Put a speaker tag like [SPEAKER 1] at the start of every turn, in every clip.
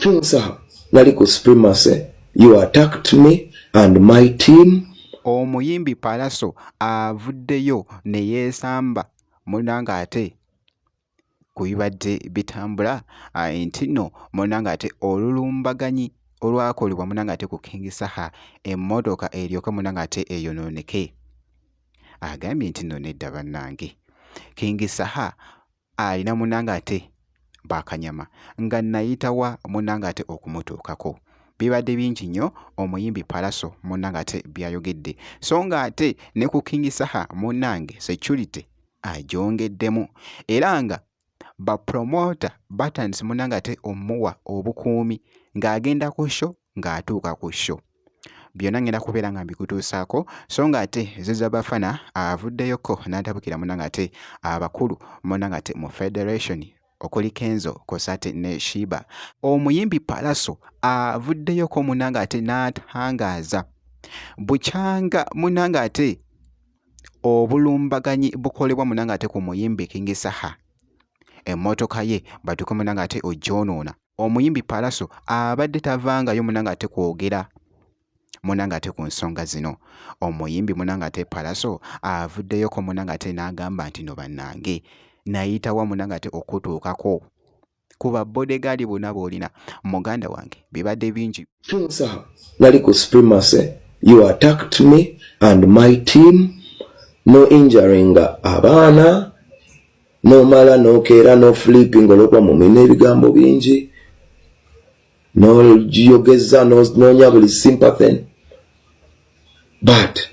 [SPEAKER 1] King Saha, nali ku Supremacy, you attacked me and my team.
[SPEAKER 2] Omuyimbi Pallaso avuddeyo ne yeesamba munnange ate ku bibadde bitambula nti nno munnange ate olulumbaganyi olwakolebwa munnange ate ku King Saha emmotoka eryoke munnange ate eyonooneke. Agambye nti nno nedda bannange King Saha alina munange ate bakanyama nga nayitawa munange ate okumutuukako. Bibadde bingi nnyo omuyimbi Pallaso munange ate byayogedde so nga ate ne ku King Saha munange security agyongeddemu era nga ba promoter batandise munange ate omuwa obukuumi ng'agenda ku show ng'atuuka ku show. Byonna ngenda kubeera nga mbikutuusaako so nga ate Ziza Bafana avuddeyoko n'atabukira munange ate abakulu munange ate mu federation okuli Kenzo Kosate ne Sheebah. Omuyimbi Pallaso avuddeyoko munange ate n'atangaaza bukyanga munange ate obulumbaganyi bukolebwa munange ate ku muyimbi King Saha emmotoka ye batuuke munange ate ogyonoona. Omuyimbi Pallaso abadde tavangayo munange ate kwogera munange ate ku nsonga zino. Omuyimbi munange ate Pallaso avuddeyoko munange ate n'agamba nti no bannange nayitawa munange ate okutuukako ku ba bodyguard bonna b'olina muganda wange bibadde bingi.
[SPEAKER 1] King Saha, nali ku Supremacy, you attacked me and my team, no injuring abaana nomala nokeera no flipping olwokuba mumina ebigambo bingi nogiyogeza nonya buli sympathy, but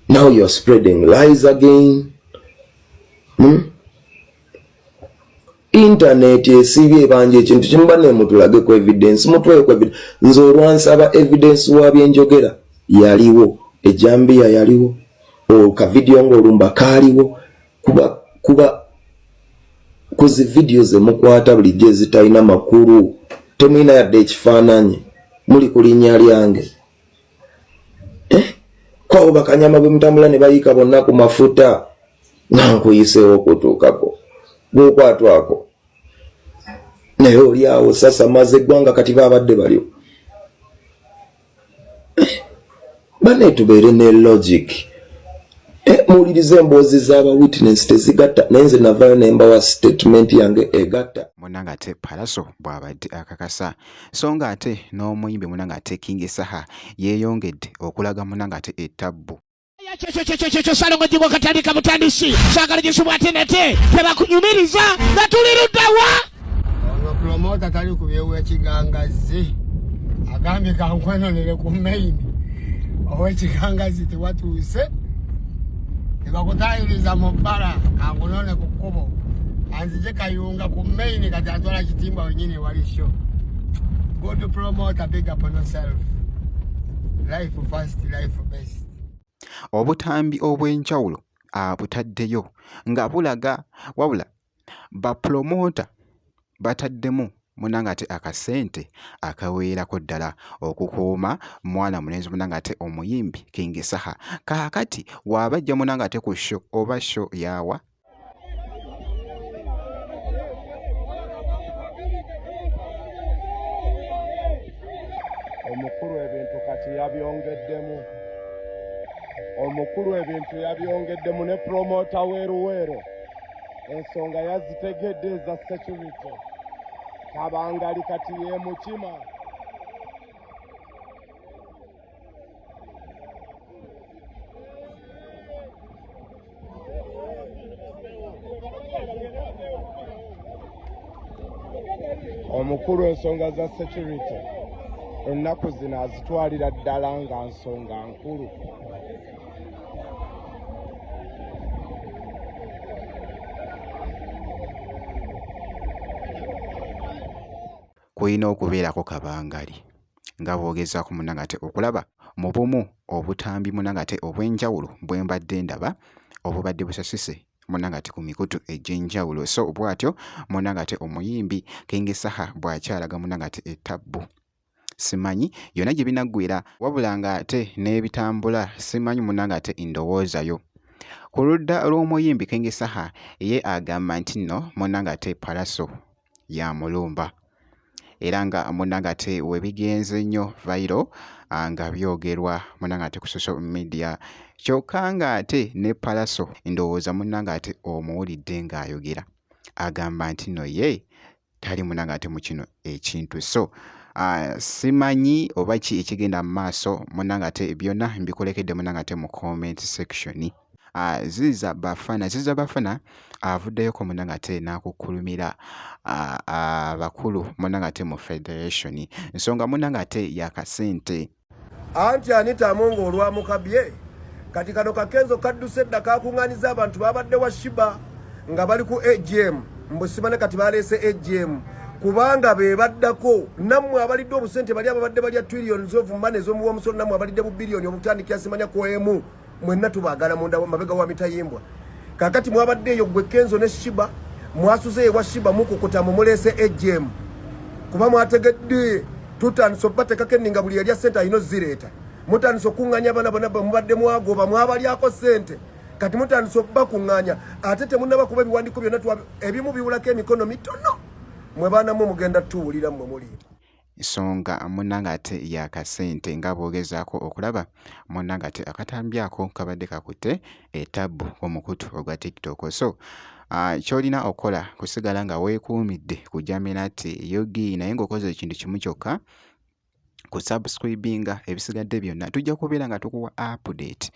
[SPEAKER 1] now you're spreading lies again. Internet esiibye ebanja ekintu kimu banne mutulage ku evidence, mutweyo ku evidence. Nze olwansaba evidence wa byenjogera yaliwo, ejambiya yaliwo, okavidiyo ng'olumba kaaliwo, kuba kuba kuzi vidiyo zemukwata bulijjo ezitalina makulu, temulina yadde ekifaananyi, muli ku linnya lyange. Kwabo bakanyama bwe mutambula ne bayiika bonna ku mafuta nga nkuyiseewo okutuukako gwokwatwako, naye oli awo sasa maze eggwanga kati babadde baliwo. Bane tubeere ne logic. Muwulirize emboozi z'aba witness tezigatta, naye nze navayo ne mbawa statement yange egatta.
[SPEAKER 2] Munange ate Pallaso bw'abadde akakasa so nga ate n'omuyimbi munange ate King Saha yeeyongedde okulaga munange ate ettabbu.
[SPEAKER 3] Kyekyo Ssalongo Jjingo katandika butandisi saagala gisubwa ate nate tebakunyumiriza nga tuli ludda wa.
[SPEAKER 4] Ono promota tali ku by'owekigangazzi agambye kankwenonere ku main owekigangazzi tewatuuse tebakutayiriza mu bbala kankunone ku kkubo anzije Kayunga ku main kati antwala Kitimba wenyini wali show. Good promoter, big up on yourself. Life first, life best.
[SPEAKER 2] Obutambi obw'enjawulo abutaddeyo nga bulaga wabula bapulomoota bataddemu munange ate akasente akaweerako ddala okukuuma mwana mulenzi munange ate omuyimbi King Saha. Kaakati waabajja munange ate ku show oba show yaawa.
[SPEAKER 5] Omukulu ebintu kati yabyongeddemu, omukulu ebintu yabyongeddemu ne promota w'eruweero ensonga yazitegedde eza security kabangali kati yemukima. Omukulu ensonga za security ennaku zino azitwalira ddala nga nsonga nkulu.
[SPEAKER 2] Kulina okubeerako kabangali nga bw'ogezaako munnange ate okulaba mu bumu obutambi munnange ate obw'enjawulo bwe mbadde ndaba obubadde busasise munnange ate ku mikutu egy'enjawulo. So bw'atyo munnange ate omuyimbi King Saha bw'akyalaga munnange ate ettabbu. Simanyi yonna gye binaggweera wabula ng'ate n'ebitambula simanyi munnange ate ndowooza yo. Ku ludda lw'omuyimbi King Saha ye agamba nti nno munnange ate Pallaso yamulumba. Era nga munnange ate we bigenze nnyo viral nga byogerwa munnange ate ku social media. Kyokka ng'ate ne Pallaso ndowooza munnange ate omuwulidde ng'ayogera agamba nti nno ye tali munnange ate mu kino ekintu. So simanyi oba ki ekigenda mu maaso munnange ate byonna mbikulekedde munnange ate mu comment section. Ziza Bafana, Ziza Bafana avuddeyoko munnange ate n'akukkulumira abakulu munnange ate mu federation nsonga munnange ate yakasente.
[SPEAKER 6] Anti Anita Amongo olwamukabye kati kano kakenzo kadduse dda kakuŋŋaanyiza abantu babadde wa Shiba nga bali ku AGM mbu simane kati baleese AGM kubanga be baddako nammwe abalidde obusente bali ababadde balya trillions of money ez'omuwa omusolo nammwe abalidde bu biliyoni obutandikira simanya ku emu mwenna tubaagala munda mabega wa mitayimbwa kakati mwabadde eyo gwe Kenzo ne Shiba mwasuze ewa Shiba mukukuta mumuleese AGM kuba mwategedde tutandise obatekako enninga buli yalya sente alina ozireeta mutandise okuŋŋanya abaana bonna bemubadde mwagoba mwabalyako sente kati mutandise okubakuŋŋanya ate temunaba kuba ebiwandiiko byonna ebimu biwulako emikono mitono mwe baana mwe mugenda tuwulira mwe muli
[SPEAKER 2] Nsonga munnange ate ya kasente nga bw'ogezaako okulaba munnange ate akatambi ako kabadde kakutte etabbu ku mukutu ogwa TikTok. So ky'olina okukola kusigala nga weekuumidde ku Jaminati UG naye ng'okoze ekintu kimu kyokka ku subscribinga ebisigadde byonna tujja kubeera nga tukuwa update.